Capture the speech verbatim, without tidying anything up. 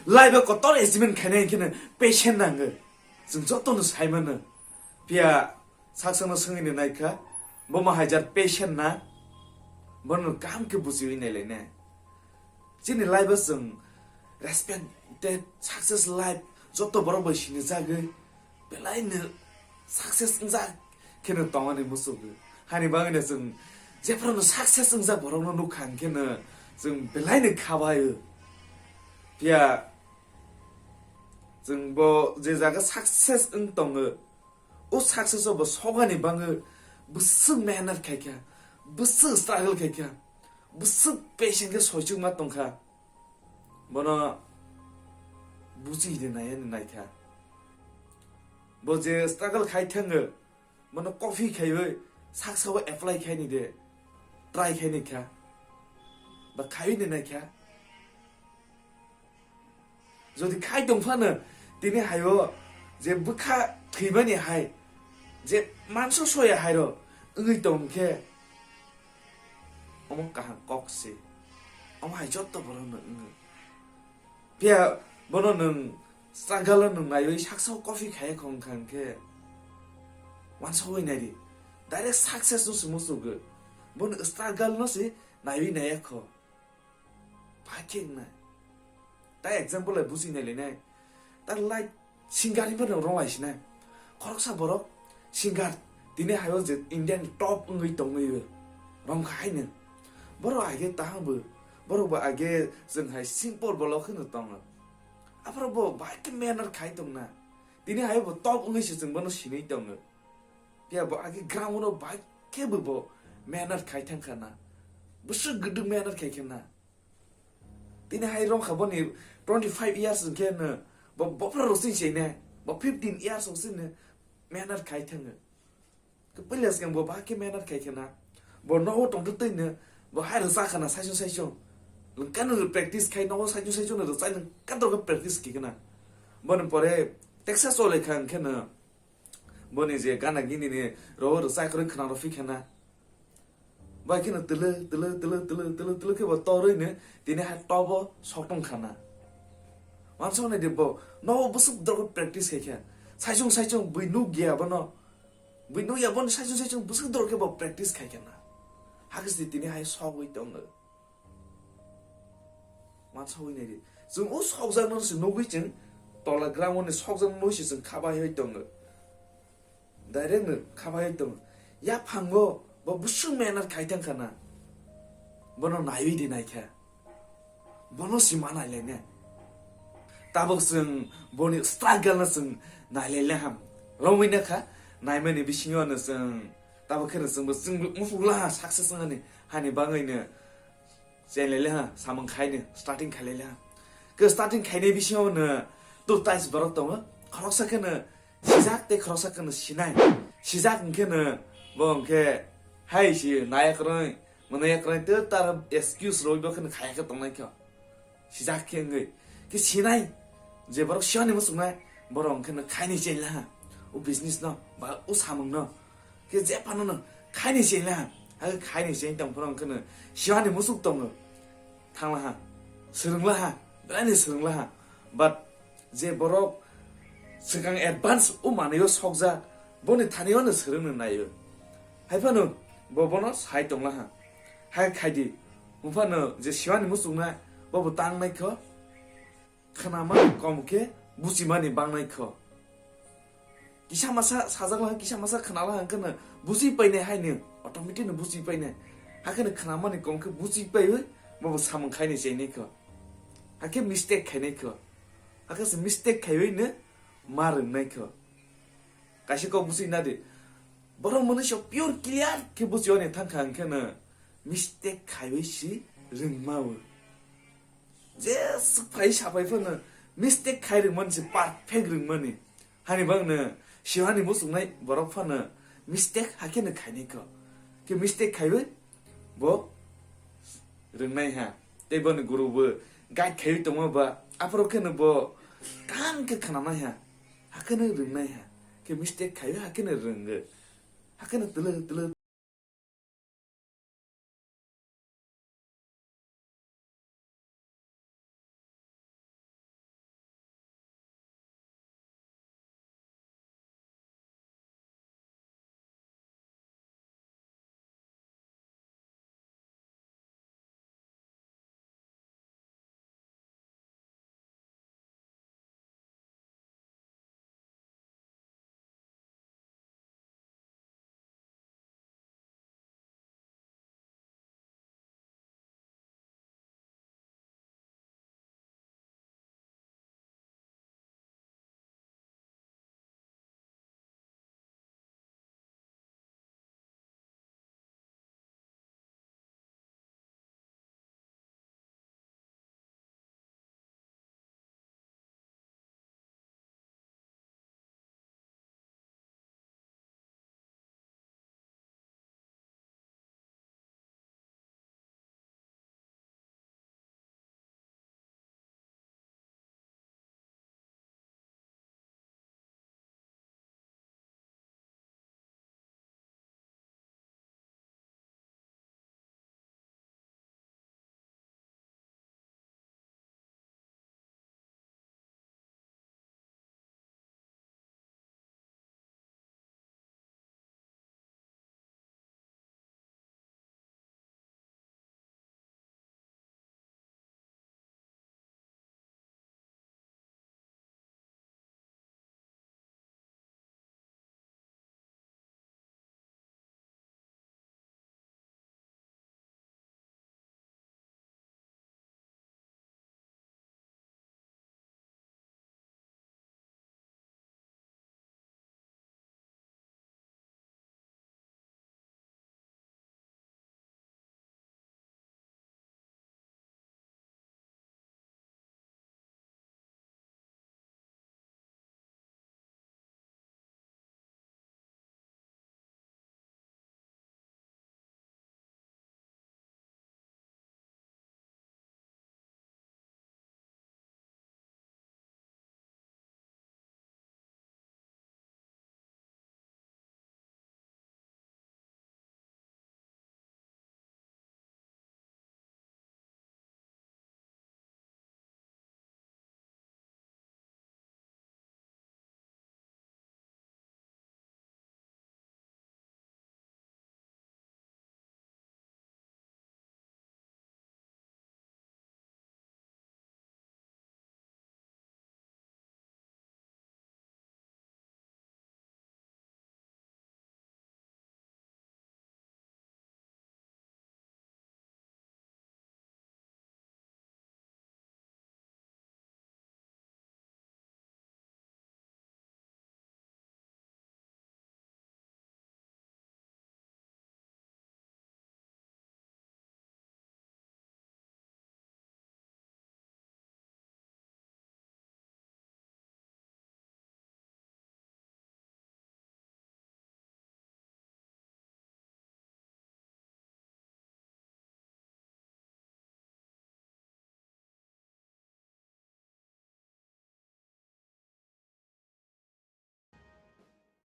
Life o kotor achievement khainai khe no patient nango. Chwng joto no sai mano. Phiya saksa no swngwi no naikha, bo ma hajar patient na, bono kaham khe bujiwi nailainai. Chini life o chwng respected success life joto borok bai sinijagwi belai no success wngjak kheno tongmani muchungo. Hani bagwino chwng jephru no success wngjak borokno nukha hwnkhe no chwng belai no khabaio. Phiya chwng bo je jaga success wng tongo, o success o bo sogani bagwi bwswk mehnat khaikha, bwswk struggle khaikha, bwswk patient khe soichukma tongkha, bono buji de nai ani naikha. Bo je struggle khai thango, bono copy khaiwi saksa o apply khaini de, try khaini kha, ba khaiwi ni naikha. Jodi khai tong phano, tini haio je bwkha thwimani hai, je manso soya hairo wngwi tong khe, omo kaham kok se, omo hai joto borok no wngo. Phiya bono nwng struggle o nwng naiwi saksa o copy khaiya khong kha hwnkhe wansogwi naidi, direct success no se muchungo, bono struggle no se naiwi naiya kho. Phai khe wngnai. Tai example lai buji nai le nai. Ta lai singer ni bano rong lai sinai. Khoroksa borok singer tini hayo je Indian top wngwi tongwi rom khai no. Borok age tahang bo, borok bo age jeng hai simple bolok kheno tongo. Aphuru bo bai khe mehnat khai tongna. Tini hayo bo top wngwi se chwng bono sinwi tongo. Phiya bo age ground o bai khe bo bo mehnat khai thang kha na. Bwswk gwdwk mehnat khai khe na. Tini hai rong kha boni twenty five years hwnkhe no bo bopra rosing se ne, bo fifteen years rosing ne mehnat khai thango. Ke pwila swkang bo bahai khe mehnat khai khe na. Bo nogo tongtwtwi no bo hai rwchak kha na saichung saichung. Lwngkha no practice khai nogo saichung saichung no rwchai lwngkha dorkhe practice khai khe na. Boni pore teksa chole kha hwnkhe no boni je gana gini ni rogo rwchai kwrwi khwna rw phi khe na. Bai kheno tele, tele, tele, tele, tele, tele khe bo torwi no tini hai tobo sok tong kha na. Wansok nai de bo, nogo bwswk dorkhe practice khai kha. Saichung, saichung bui nuk ya bono. Bui nuk ya bono saichung, saichung bwswk dorkhe bo practice khai kha na. Hakhe se tini hai sogwi tongo. Wansogwi nai di. Chwng o sokjakno se nugwi chwng tola ground ni sokjakno nugwi se chwng kha bai tongo. Direct no kha bai tongo. Yaphango bo bwswk mehnat khai thang kha na. Bono naiwi di naikha. Bono si ma nai le ne. Tabuk chwng boni struggle no chwng nai le le ham. Romwi na kha naimani bisingo no chwng tabuk khe no chwng bo chwng muphugla ha success wngani hani bangwi no. Chenglele ha, samung khaini, starting khailele ha. Ke starting khainai bisingo no two types borok tongo. Khoroksa khe no sijak tei khoroksa khe no sinai. Sijak hwnkhe no bo hwnkhe hai si naya kwrwi, mwnaya kwrwi, tei tar excuse rwi bo khe no khaya khe tongnai kho. Sijak khe wngwi. Khe sinai, je borok siwani muchungnai, borok hwnkhe no khaini chenglele ha. O business no, ba o samung no. Khe je phano no khaini se na, ha khaini se tong phano kheno siwani musuk tongo. Thangla ha, swrwngla ha, belai ni swrwngla ha. But je borok swkang advance o manwi o sokjak, boni thani o no swrwng no naio. Hai phano bo bono sai tongla ha. Hai khaidi, wng phano je siwani musuk na, bo bo tang nai kho. Khwnamani kom khe buchimani bangnai kho. Kisa masa sajakla, kisa masa khwnala hwnkhe no buchi painai hai ni, automatic no buchi painai. Hakhe no khwnamani kom khe buchi paiwi bo bo samung khaini chainai kho. Hakhe mistake khainai kho. Hakhe se mistake khaiwi no ma rwngnai kho. Kaisa kok buchi nadi. Borok mwnwi so pure clear khe buchi oni thang kha hwnkhe no mistake khaiwi si rwngma o. Jeswk phai sapai phano mistake khai rwngmani se perfect rwngmani. Hani bangno siwani muchungnai borok phano mistake hakhe no khainai kho. Khe mistake khaiwi bo rwngnai ha. Tei boni guru bo guide khaiwi tongma ba aphuru kheno bo kaham khe khwnanai ha. Hakhe no rwngnai ha. Khe mistake khaiwi hakhe no rwngo. Hakhe no tele tele